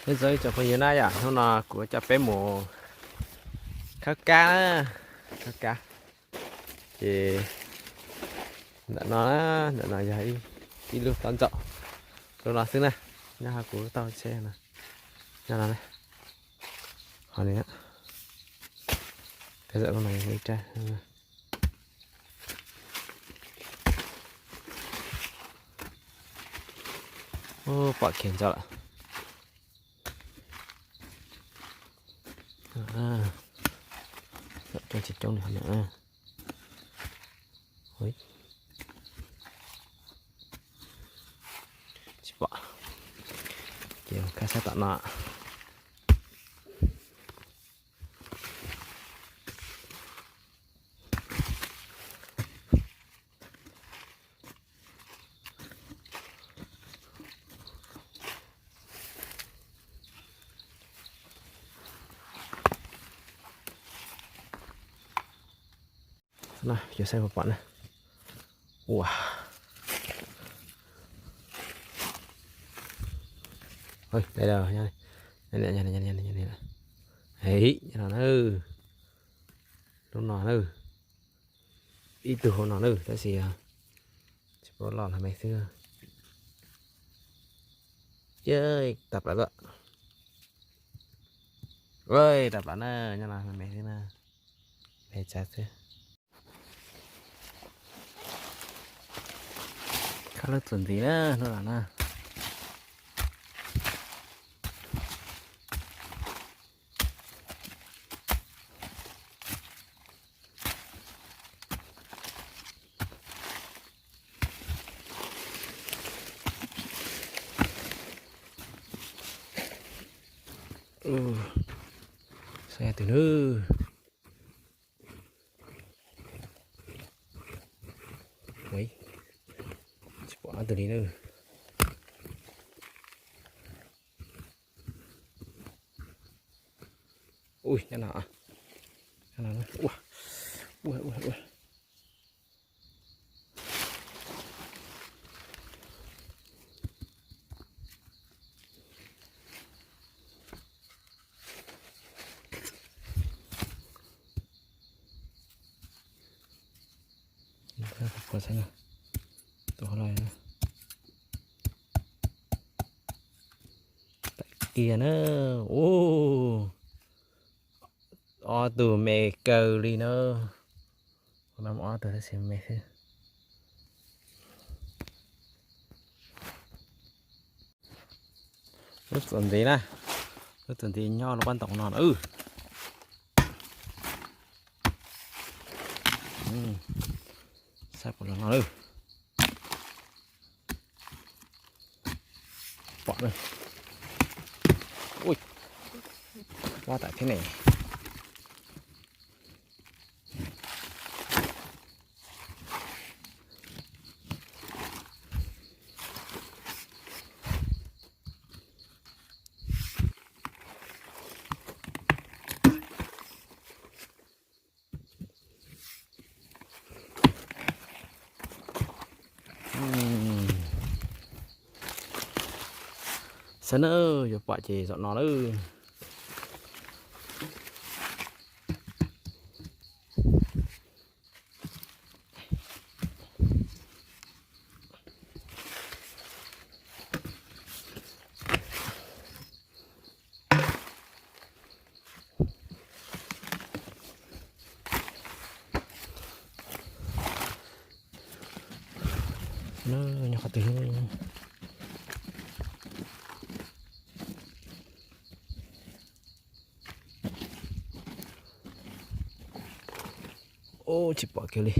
Nyob zoo ib tsoom phooj ywg na yom, hnub no kuv coj peb mus khawb kab na, khawb kab. Ces ntawm no, ntawm no yog ib lub tob ntsaum, lub no xwb na, nyob hauv kuv lub taub hau tsheb no, nyob no na, ho ni, tej zaum lub no yog ib rab. Pom kiag ntso lawm. Coob tsis coob li no. Tsis pom. Ces khawb sab tom no. Cov saib puas pom na. Ua, lub no na, ib tug hauv no na tab sis tsis paub loj los me xwb. Ces tawm plaws lawm. Tawm plaws na, nyob no me xwb na, me tsav xwb. Khawb lub txuas ntxiv na hnub no na. Saib twg na. Tsis pom ob tug li na. Ui, nyob no. Ua, ua, ua. Tawm kiag na. Ub, ob tug me kawg li na. Ob tug tab sis me xwb. Lub txuas ntxiv na, lub txuas ntxiv nyob lub pob ntoos no na. Saib puas los no. Pom na. Ui, pob tawm thiab ne. Saib na, yuav pom ces zaum no lawm. Nyob qhov twg? Ub, tsis pom kiag li.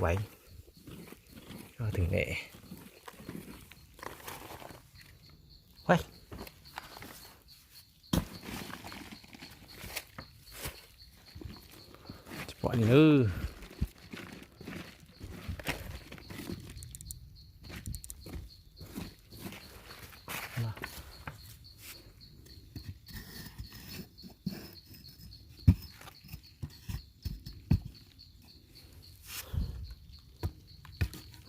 Ua, twg ne? Tsis pom li nawb.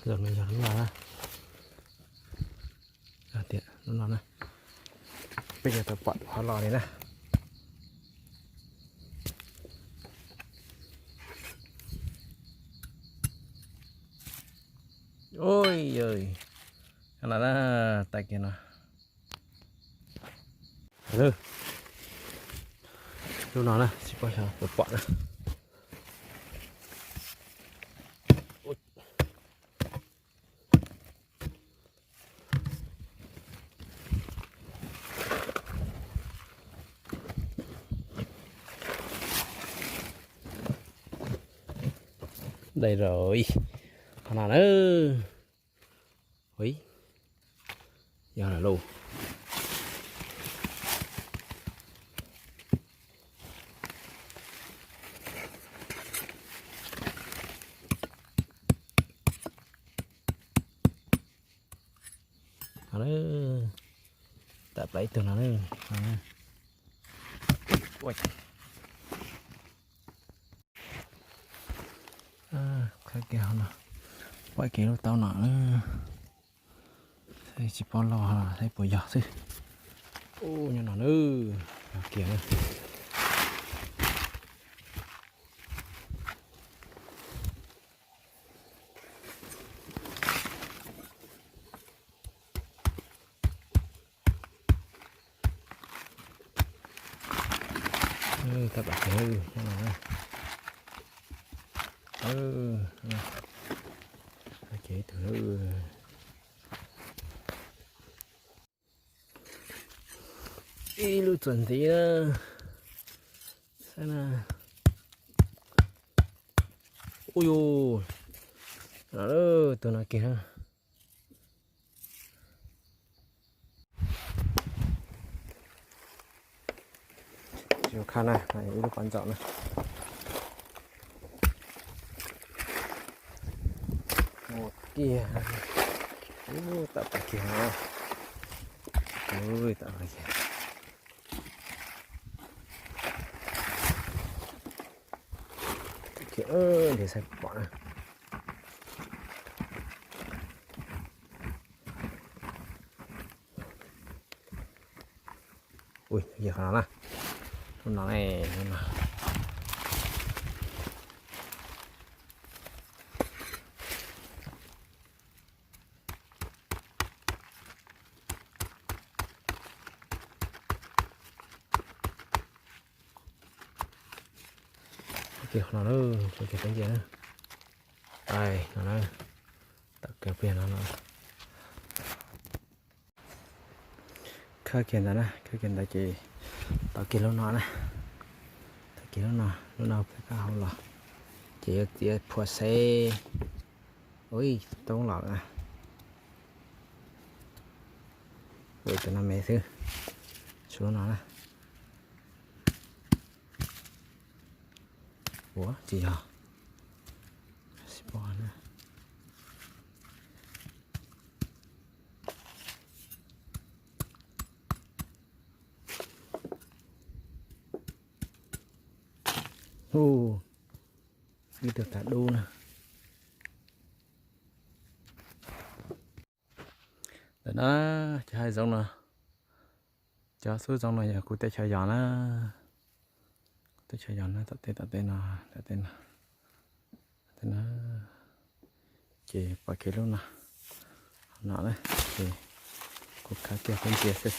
Zaum no yog lub no na. Tias lub no na, peb yuav tau pom tus hov los li na. Ui, no na, tag kiag no. Lub no na, tsis paub xyov puas pom na. Dai rồi. Qhov no na. Ui, yog lawm lauj. Tam plaws ib tug no na. Qhab kiag no, pom kiag lub taub no na. Tsis paub loj los saib puas yog xwb. Ub, nyob no na, yog kiag na. Tab tom kiag no. Kiag ib tug. Ib lub txuas ntxiv na. Saib na. Ui yus, tus no kiag na. Tus khaj na, ib lub pov ntxoom na. Ua kiag, ub, tam pas kiag no. Ui, tam pas kiag. Kiag, nrhiav saib pom na. Ui, yog qhov no na. Lub no ne, lub no. Kiag qhov no na, kiag peb ntsia na. Ai, no na, tom kiag pliag no no. Khawb kiag ntawd na, khawb kiag ntawd ces tom kiag lub no na. Tom kiag lub no, lub no peb kab hauv los ces yuav txiav phua xeb. Ui, toob los na. Ui, tus no me xwb. Tshuav lub no na. Ua tsis yog. Tsis pom na. Hu, ib tug tas dub na. Ntawm na, cov hav zoov no, cov xub zoov no yog kuv teb chaws yos na. Kuv teb chaws yos na, tom tej tom tej no, tom tej no, tom tej no. Ces pom kiag lub no, no na, ces kuv khawb kiag peb ntsia xwb.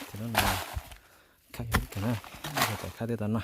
Ces lub no khawb kiag na, khawb kiag tom no.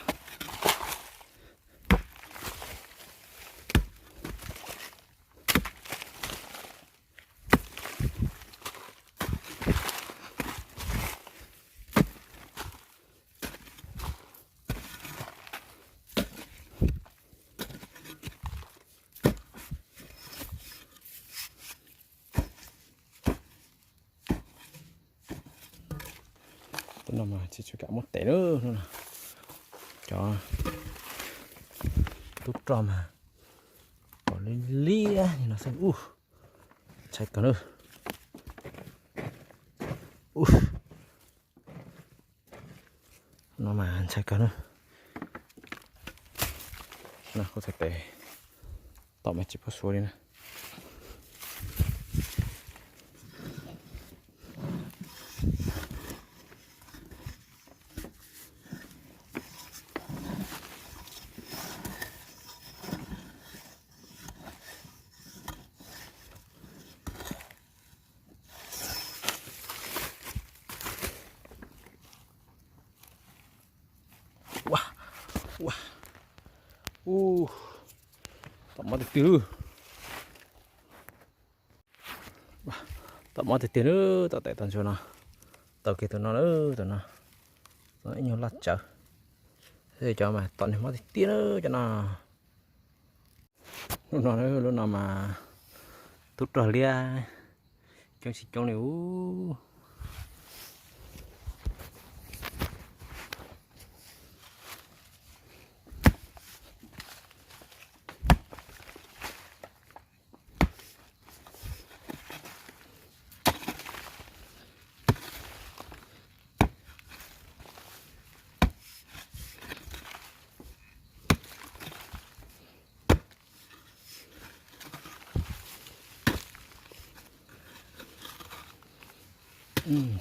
Tus no mas tsis tshua kam muab tev lawm no. Cov tub rog mas pom liab liab li no xwb. Ub, ntshai kawg na. Ub, no mas ntshai kawg na. Kuv txhais tes tom mas tsis paub suav li na. Ua, ua, u, tom mob tiag tiag. Tom mob tiag tiag na, tom tes tom ntsuag no. Tau kiag tus no lawm, tus no ib nyuag loj tsawv. Cov mas tom niag mob tiag tiag na cov no. Lub no, lub no mas tub rog liab coob tsis coob li ub.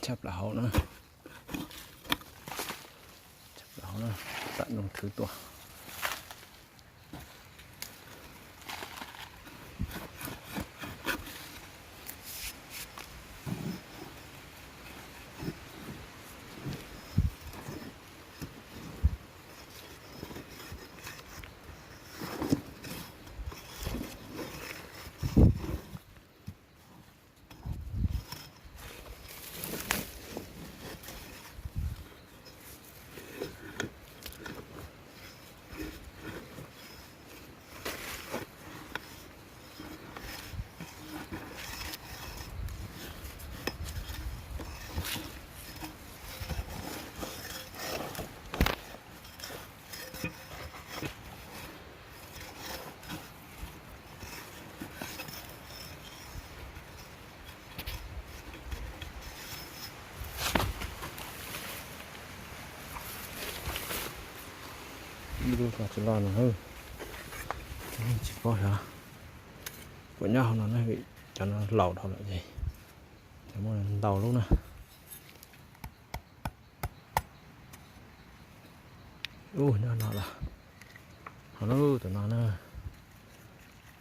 Tshaj plaws hauv na. Tshaj plaws hauv na, tam nroo thwv tuaj. Ib lub los tsis los no, tsis paub xyov puas nyob hauv no na, vim cov no laus dhau lawm ces muaj ntau lub na. Ub, nyob no los, hauv lub tus no na,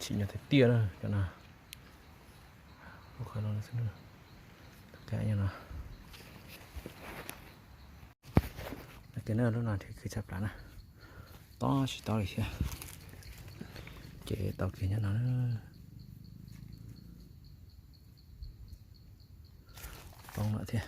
tsim nyog tiag tiag na cov no. Lub qhov no xwb, tus kab nyob no. Ces na lub no thiaj khwv tshaj plaws na, tob tsis tob li thiab. Ces tau kiag nyob no na. Poob lawm thiab.